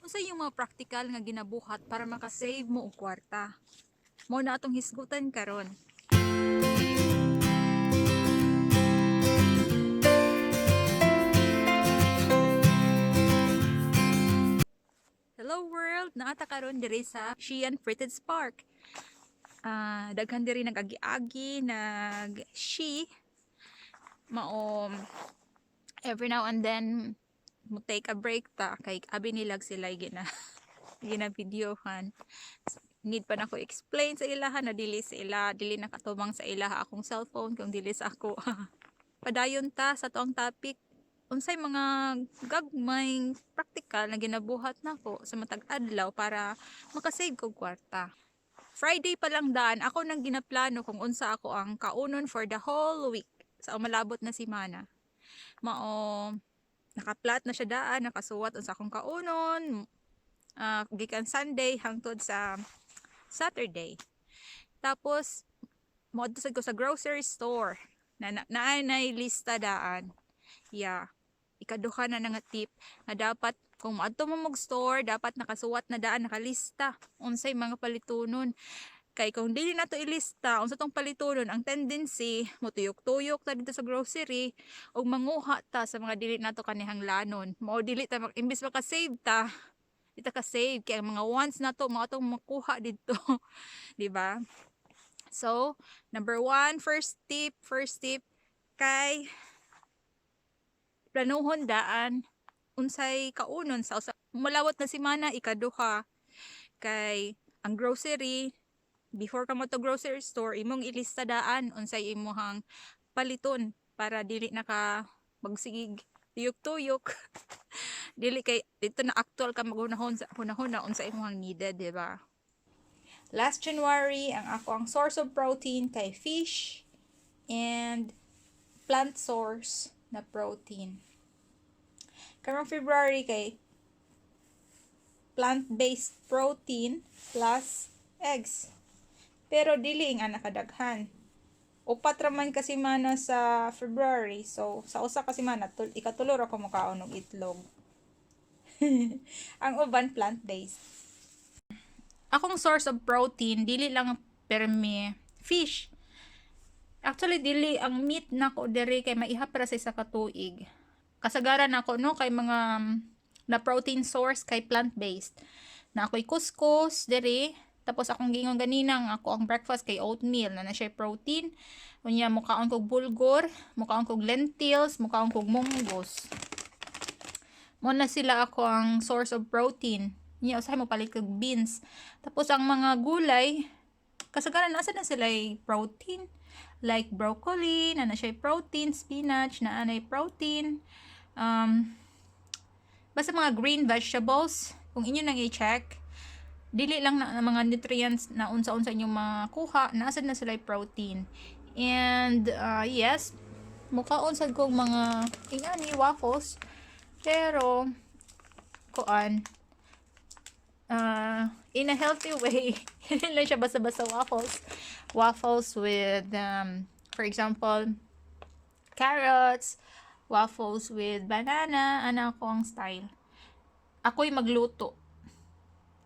Unsa yung mga praktikal nga ginabuhat para makasave mo og kwarta? Mao na atong hisgutan karon. Hello world, naa ta karon diri sa Xi'an Freighted Park. Daghan diri nag-agi-agi, nag-ski. Mao every now and then mo take a break ta kay abi nilag sila gina videohan. Need pa nako explain sa ilaha na dili sa ila, dili nakatubang sa ilaha akong cellphone kung dili sa ako. Padayon ta sa atoang topic, unsay mga gagmayng praktikal na ginabuhat nako sa matag adlaw para makasave kog kwarta. Friday pa lang daan ako nang ginaplano kung unsa ako ang kaunon for the whole week sa umalabot na semana. Mao nakaplat na siya daan, nakasuwat unsa akong kaunon gikan Sunday hangtod sa Saturday. Tapos moadto sad ko sa grocery store na naay nay lista daan. Yeah. Ikaduha na nga tip nga dapat kung moadto mo og store, dapat nakasuwat na daan, nakalista unsay mga palitunon. Kay kung dili nato ilista unsa tong palitunon, ang tendency motuyok-tuyok ta dito sa grocery ug manguha ta sa mga dili nato kanihanglanon. Mao dili ta imbis maka-save ta, di ta ka-save kay ang mga wants nato mao atong makuha didto, di ba? So, number one, first tip kay planuhon daan unsay kaunon sa usa molawat na semana. Ikaduha kay ang grocery, before ka mo to grocery store, imong ilista daan unsay imuhang paliton para dili na ka magsigig tuyok-tuyok, dili kay dito na actual ka maghunahon sa hunahon na unsa imuhang needed, di ba? Last January, ang ako ang source of protein kay fish and plant source na protein. Karong February kay plant-based protein plus eggs. Pero dili nga nakadaghan. Upat ra man ka semana sa February. So, sa usa ka semana, ikatulo ra ko mokaon og itlog. Ang uban plant-based. Akong source of protein dili lang permi fish. Actually, dili ang meat nako diri kay maihap ra sa isa ka tuig. Kasagaran nako, no, kay mga na protein source kay plant-based. Na ako'y couscous diri, tapos akong giingon ganina nga ako ang breakfast kay oatmeal na na siya protein. Unya mukaon kog bulgur, mukaon kog lentils, mukaon kog munggos. Mo na sila ako ang source of protein. Nya usahay mo palit kog beans. Tapos ang mga gulay, kasagaran nasa na sila protein. Like broccoli, na na siya protein, spinach, na anay protein. Basta mga green vegetables, kung inyo nang i-check, dili lang na mga nutrients na unsa-unsa inyong makuha, nasa na sila protein. And yes, mukaon sad kog mga ingani waffles, pero kuan in a healthy way. Hindi lang siya basta-basta waffles. Waffles with, for example, carrots, waffles with banana, ana ako ang style. Ako'y magluto.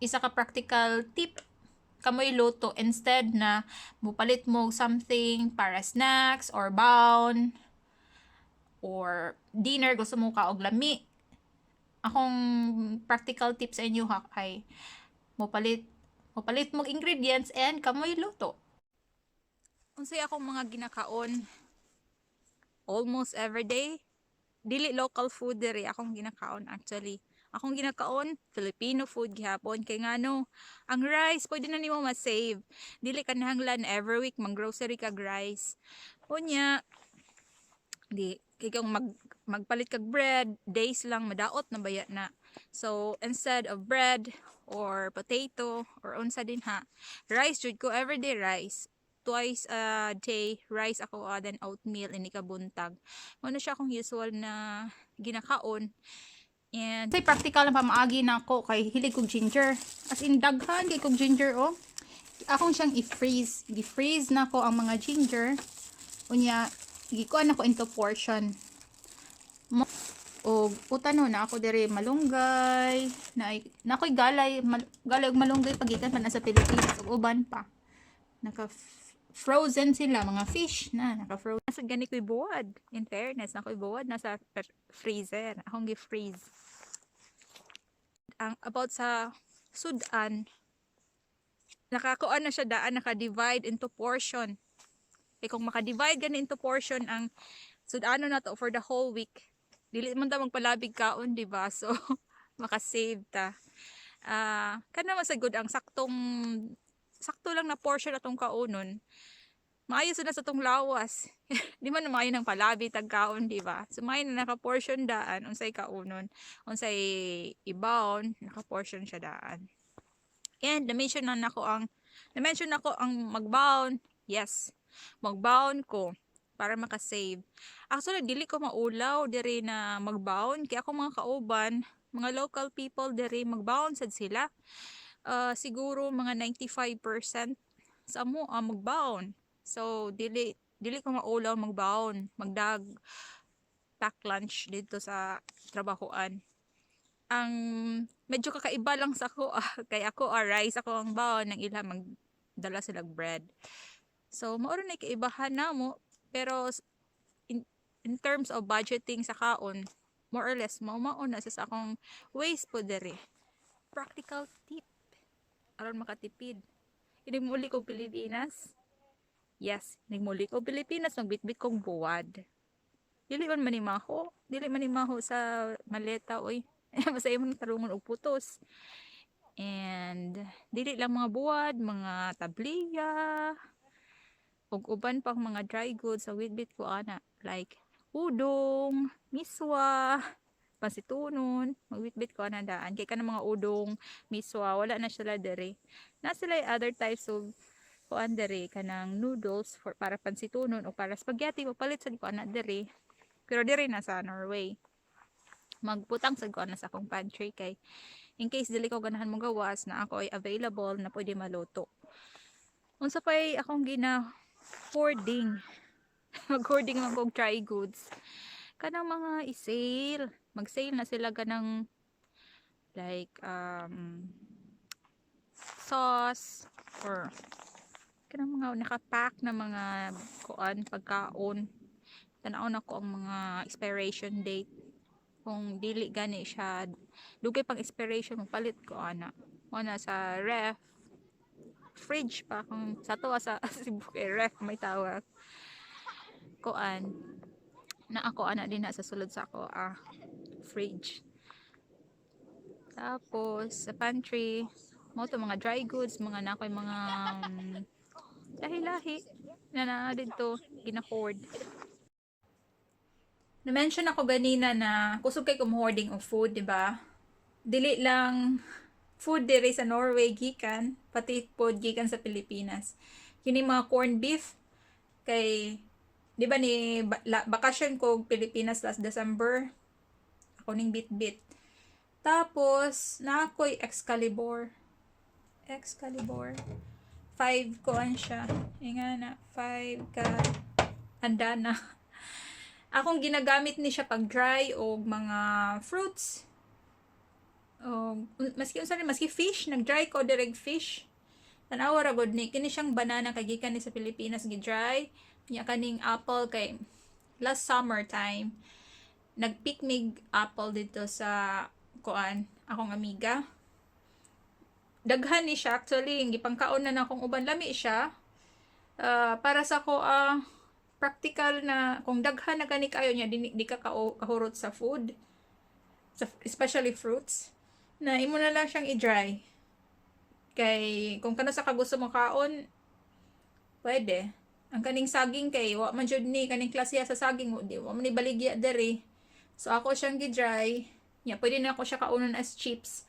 Isa ka practical tip, kamoy luto instead na mupalit mo something para snacks or baon or dinner, gusto mo ka og lami. Akong practical tip sa inyo ha kay mopalit mog ingredients and kamoy luto. Unsay akong mga ginakaon almost every day? Dili local food diri akong ginakaon actually. Akong ginakaon Filipino food gihapon kay ngano, ang rice pwede na nimo ma-save. Dili ka nahanglan every week mang-grocery kag rice. Unya di kay kung magpalit kag bread, days lang madaot na baya na. So instead of bread or potato or unsa din ha, rice jud ko everyday, rice. Twice a day rice ako, then oatmeal ini kabuntag. Mao na siya akong usual na ginakaon. And say practical na pamaagi nako kay hilig kog ginger. As in daghan kay kog ginger, oh. Akong siyang i-freeze. Gi-freeze nako ang mga ginger. Unya gikuan nako into portion. Og utano na ako diri malunggay, na ako'y galay, galay og malunggay pagikan pa na sa Pilipinas ug uban pa. Naka frozen sila mga fish na naka frozen. Nasa gani ko'y buwad. In fairness, na ko'y buwad nasa freezer. Akong gi-freeze. Ang about sa sudan, nakakuan na siya daan, naka-divide into portion. Kay kung maka-divide gani into portion ang sudano na to for the whole week, dili man ta magpalabig kaon, di ba? So maka-save ta. Ah, kana man sa good ang saktong sakto lang na portion atong kaonon. Maayo sad na sa tong lawas. Di man na maayo ng palabi tag kaon, di ba? So maayo na naka-portion daan unsay kaunon, unsay ibaon, naka-portion siya daan. And na-mention nako ang magbaon. Yes. Magbaon ko para makasave. Actually, dili ko maulaw diri na magbaon kay ako mga kauban, mga local people diri, magbaon sad sila. Siguro mga 95% sa amo ang magbaon. So dili dili ko maulaw magbaon, magdag pack lunch dito sa trabahoan. Ang medyo kakaiba lang sa ako kay ako rice ako ang baon ng ila, magdala sila bread. So mao ra na kaibahan namo, pero in terms of budgeting sa kaon, more or less mao-mao na sa akong ways po diri. Practical tip aron makatipid. Inig muli ko Pilipinas. Yes, inig muli ko Pilipinas, magbitbit kong buwad. Dili man manimaho, dili man sa maleta oy. Basta imong tarungon og putos. And dili lang mga buwad, mga tabliya, ug uban pang mga dry goods sa witbit ko ana, like udong, miswa, pansitunon, magwitbit ko ana daan. Kay kanang mga udong, miswa, wala na sila diri. Na sila other types of kuan diri, kanang noodles for para pansitunon o para spaghetti, papalit sad ko ana diri. Pero diri na sa Norway, magbutang sad ko ana sa akong pantry kay in case dili ko ganahan mo gawas na ako ay available na pwede maluto. Unsa pay akong gina hoarding? Mag-hoarding man kog dry goods. Kanang mga i-sale. Mag-sale na sila kanang like sauce or kanang mga naka-pack na mga kuan, pagkaon. Tan-aw na ko ang mga expiration date. Kung dili gani siya dugay pang expiration, magpalit ko ana. Mo na sa ref, fridge pa kung sa to sa Cebu kay ref may tawag. Kuan na ako ana din na sa sulod sa ako fridge. Tapos sa pantry mo to mga dry goods, mga nakoy mga lahi-lahi na naa didto gina-hoard. Na-mention ako ganina na kusog kay kung hoarding of food, di ba? Dili lang food diri sa Norway gikan, pati pod gikan sa Pilipinas. Kini mga corned beef kay di ba ni bakasyon ko Pilipinas last December. Ako ning bit-bit. Tapos na ako'y Excalibur. Excalibur. 5 kuan siya. Inga na, 5 ka handa na. Akong ginagamit ni siya pag dry og mga fruits. O maski unsa rin, maski fish, nag-dry ko direct fish. Tan-awa ra gud ni, kini siyang banana kay gikan ni sa Pilipinas gi-dry. Nya kaning apple kay last summer time nag-pick mig apple dito sa kuan, akong amiga. Daghan ni siya actually, gipangkaon na nakong uban, lami siya. Para sa ko practical na kung daghan na gani kayo niya, di ka kahurot sa food, sa, especially fruits, na imo na lang siyang i-dry. Kay kung kano sa ka gusto mo kaon, pwede. Ang kaning saging kay wa man jud ni kaning klase sa saging, di wa man ni baligya diri. So ako siyang gi-dry. Nya pwede na ako siya kaunon as chips.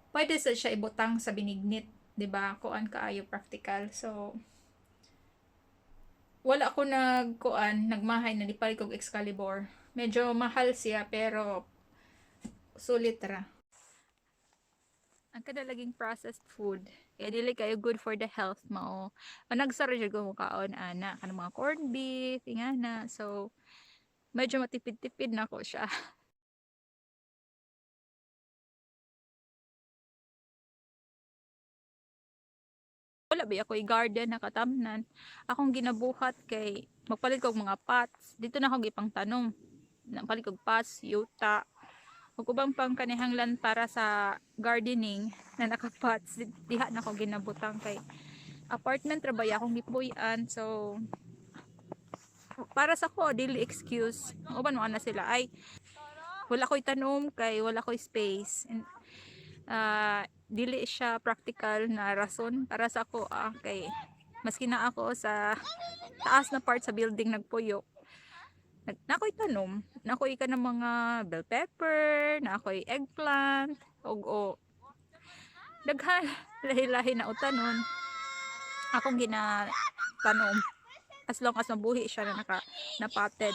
Pwede sa siya ibutang sa binignit, 'di ba? Kuan kaayo, practical. So wala ako nagkuan, nagmahay na nipalit kog Excalibur. Medyo mahal siya pero sulit ra. Ang kada laging processed food kaya dili kayo good for the health, mao managsara jud ko mokaon ana kanang mga corned beef ingana. So medyo matipid-tipid na ko siya. Wala ba ako'y garden na katamnan. Akong ginabuhat kay magpalit kog mga pots. Dito na ako gipang tanom. Nagpalit kog pots, yuta. Ug ubang pang kanihanglan para sa gardening na naka-pots, diha na ako ginabutang kay apartment ra ba akong gipuy-an. So para sa ko, dili excuse. Ang uban mo na sila ay wala ko'y tanom kay wala ko'y space. And dili siya practical na rason para sa ako kay maski na ako sa taas na part sa building nagpuyo. Naa ko'y tanom, naa ko'y ka ng mga bell pepper, naa ko'y eggplant, ug o daghan lahi-lahi na utanon. Akong ginatanom as long as mabuhi siya na naka na potted.